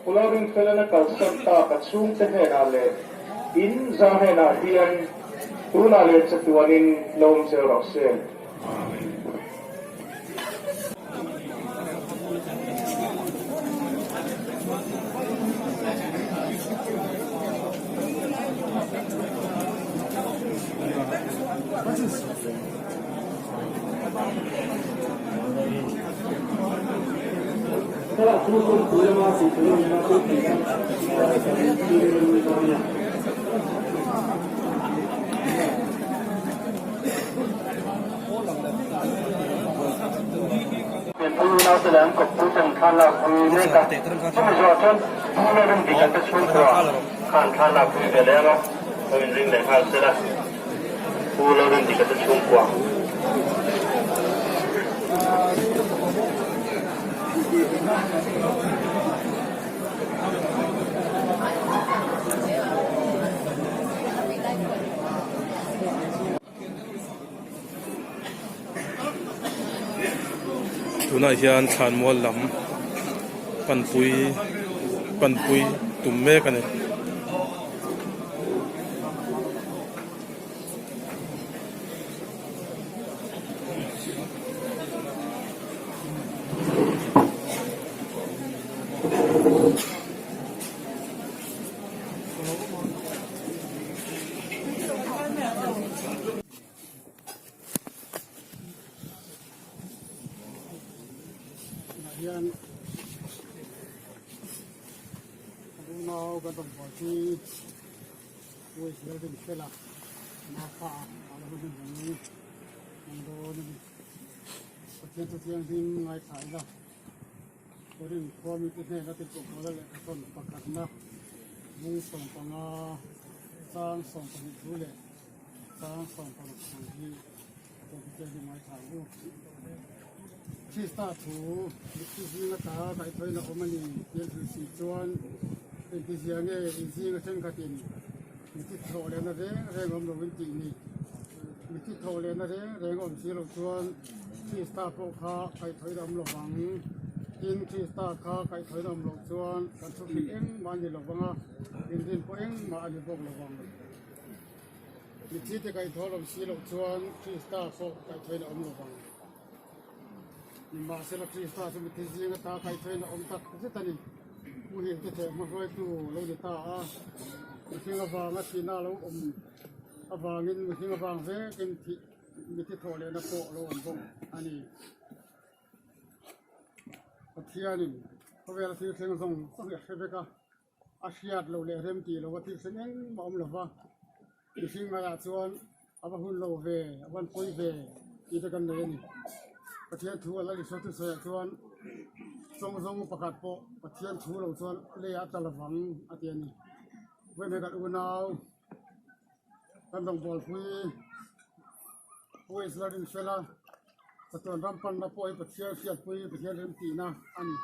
Pu Lalrinfelan a kalsan tak a chhungte hnenah leh in za hnenah hian tunah leh chatuanin lo awm zel rawh se. Mipui unaute leh an kawppui ten thla lak pui mek a, chumi zawhah chuan Pu Lalrindik an te chhungkua khan thla lak pui ve leh ang a, lo inring leh nghal sela. Pu Lalrindika te chhungkua. Tunah hian thlanmual lam panpui panpui tum mek a ni. Unau kan rawn buai hi Uai zel rin fel a, Martha a lo hman reng ang dawn a ni. Pathian chu thianghlim ngaithla ila, Korin khua mite hnena tirhkoh Paula lehkhathawn pakhatna mung 15 chang 12 thu leh chang 16 thu hi Pathian chu thianghlim ngaithla ang u. Krista thu mitthi zinga ta kaihthawina awm a ni tih an hrilh si chuan engtizia nge in zinga thenkhatin mitthi thawh lehna reng reng awm lovin tih ni. Mitthi thawh lehna reng reng awm si lo chuan Krista pawh kha kaihthawina awm lovang. Tin, Krista kha kaihthawina awm loh chuan kan thu hrilh engmah a ni lovang a, inrin pawh engmah a ni bawk lovang. Mitthi te kaihthawh lo si loh chuan Krista pawh kaihthawina awm lovang. Nimahsela Krista chu mitthi zing ata kaihthawina awm tak zet a ni. Muhil te theh hmahruaitu lo ni ta a, mihring avanga thihna a lo awm avangin mihring avang vekin thih mitthi thawh lehna pawh a lo awm bawk a ni. Pathianin khawvela thil thleng zawng zawng hi a hre vek a. A hriat loh leh rem tih loh a thil thleng engmah awm lova, mihring ngaiah chuan a va hun lo ve, a van pawi ve tih te kan nei a ni. Pathian thu a la Isua thusawiah chuan chawng zawng pakhat pawh Pathian thu lo chuan leiah a tla lovang a ti a ni. Vawiin kan unau kan rawngbawlpui Pu Israel Rinfela chatuan ram panna pawh hi Pathian hriatpui Pathian remtihna a ni.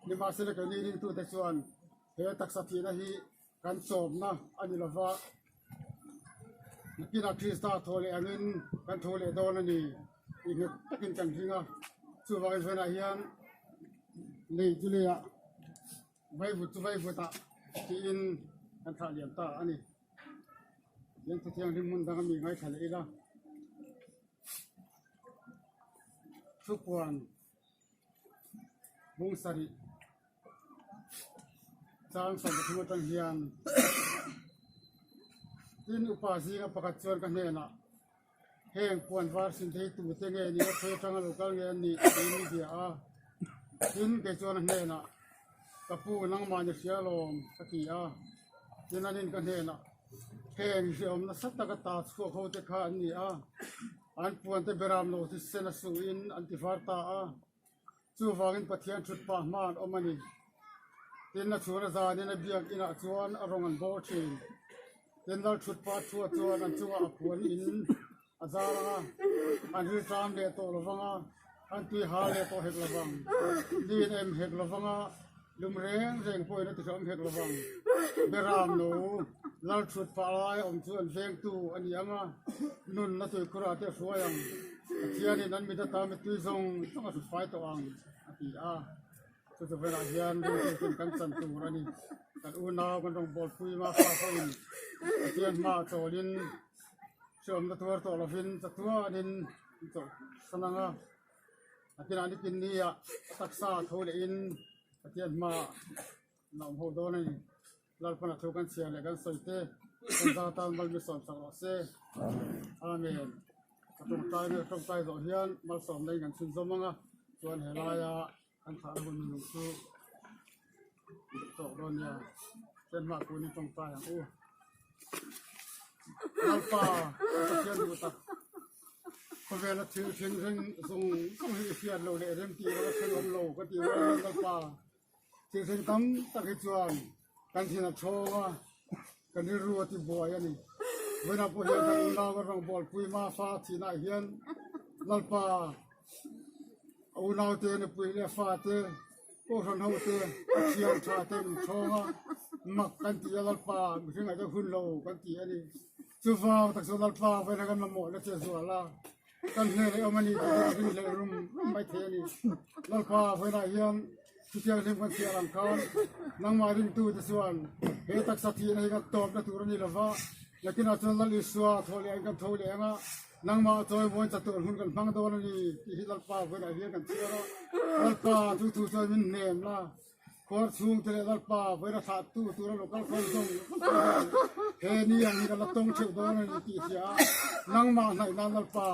Nimahsela keini ringtute chuan he taksa thihna hi kan chawmna a ni lova, nakinah Krista thaw leh angin kan tho leh dawn a ni tih nghet takin kan ring a. Chuvangin vawiinah hian lei chu leiah vaivut chu vaivutah tiin kan thlah liam ta a ni. Lengthu thianghlim hmun dang a mi ngaithla leh ila. Thupuan bung sarih chang 13 atang hian tin upa zinga pakhat chuan ka hnenah heng puan var sin thei tute nge ni a khawi atanga lo kal nge an nih tiin mi bia a tin kei chuan a hnenah ka pu nangmah ni hria lawm ka ti a tin anin ka hnenah heng hriawm nasa taka ta chhuak ho te kha an ni a. An puante beram lo chu sen a suhin an ti var ta a, chuvangin Pathian thut pah hma an awm a ni. Tin, a chhun a zanin a biak inah chuan a rawng an bawr thin. Tin, lal thut pah thua chuan an chungah a puan in a zar ang a, an rilṭam leh tawh lo vang a, an tui hal leh tawh hek lo vang. Lin em hek lo vang a, Lum reng reng pawhin a ti hlawm hek lovang. Beram no lal thut pah lai awm chu an vengtu a ni ang a, nun a tuikhurah te a hruai ang. Pathianin an mit ata mittui zawng zawng a hrut fai tawh ang, a ti a. Chu chu velah hian ringtu ten kan chan tur a ni. Kan unau kan rawngbâwl pui Mafaa pawhin Pathian hmaah chawlin hreawmna tuar tawh lovin chatuanin an chawlhsan ang a. A kinah nikin nia a taksa tho lehin Pathian hmaah an awm ho dawn a ni. Lalpana thu kan chhiar leh kan sawi te kan za tan malmisawm sak rawh se. Amen. Ka tawngtai mek tawngtai zawh hian malsawmna in kan chhunzawm ang a, chuan he laia kan thlah hun nung chu duh tawk dawn nia. Chen hma kun in tawngtai ang u. Lalpa Pathian duh tak khawvela thil thleng reng zawng zawng hi i hriat lo leh rem tih lo a thleng awm lo ka ti rual hian Lalpa Thil thleng tam tak hi chuan kan thin a thawng a, kan rilru a ti buai a ni. Vawiinah pawh hian kan unau a rawngbawlpui Mafa thihnaah hian Lalpa a unaute nupui leh fate, Kohhran hote, a thian tha te min thawng a, mak kan ti a Lalpa mihring ah te hun lo kan ti a ni. Chuvang tak chu Lalpa vawiinah kan mamawh na che zual a. Kan hne leh awm a ni tih chu ring hleh rum rum mai thei a ni. Lalpa vawiinah hian chutiang hlim kan chhiar ang khan nangmah ringtu te chuan he taksa thihna hi kan tawpna tur a ni lova, nakinah chuan Lal Isua thaw leh ang kan tho leh ang a, nangmah chawimawiin chatuan hun kan hmang dawn a ni tih hi Lalpa vawiinah hian kan chhiar a. Lalpa chu thu chuan min hnem la. Khuar chhung te leh Lalpa vawiin a thlah tu tura lo kal khawn zawng zawng te hian he ni ang hi ka la tawng theuh dawn a ni tih hria a, nangmah hnaih nan Lalpa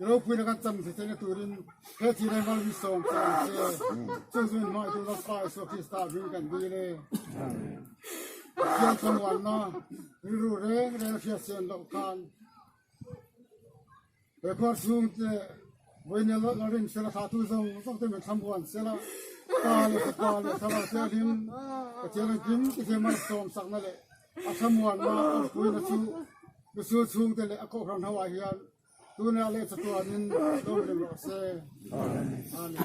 i ropuina kan chan thei theihna turin he thil hi mal mi sawm che ang che. Chung chu min hmangaihtu Lalpa Isua Krista hming kan dil e. Pathian thlamuanna rilru reng reng a hriatsian loh khan He khuar chhung te vawiin la rin sela thlah tu zawng zawng te min thlamuan sela pa leh fapa leh thlarau thianghlim Pathian engkim te hian malsawm sakna leh a thlamuanna awmpuina chu Misual chhung te leh a kohhran ho ah hian tunah leh chatuanin dawm reng rawh se. Amen.